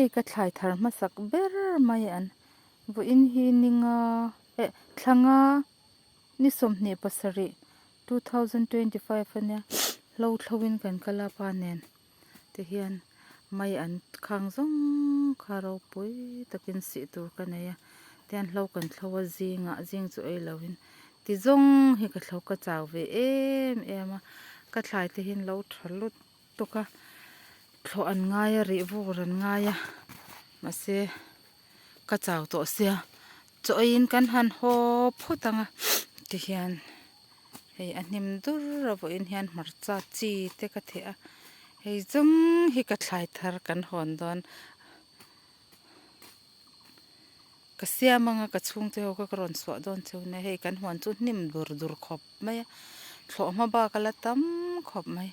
Hei ka thlai thar hmasak ber mai an vawiin hi ninga eh thla nga ni 27 2025 ania hlo thlo in kan kal a pa nen tihian mai an khang zawng kha ropui takin sih tur ka nei a tihian hlo kan thlo a zingah zing chu ei lo in ti zawng hi ka thlo ka chau ve em em a ka thlai te hian lo tha lut tawk a thlawh an ngai a rih vur an ngai a mahse ka chau tawh sia chaw eiin kan han haw phawt ang a tihian hei a hnim dur a vawiin hian hmarcha chi te ka theh a hei zawng hi ka thlai thar kan hawn dawn ka siam anga ka chhungte ho kha ka rawn chhuah dawn cheu nia hei kan huan chu hnim dur dur khawp mai a thlawh hma bak a la tam khawp mai.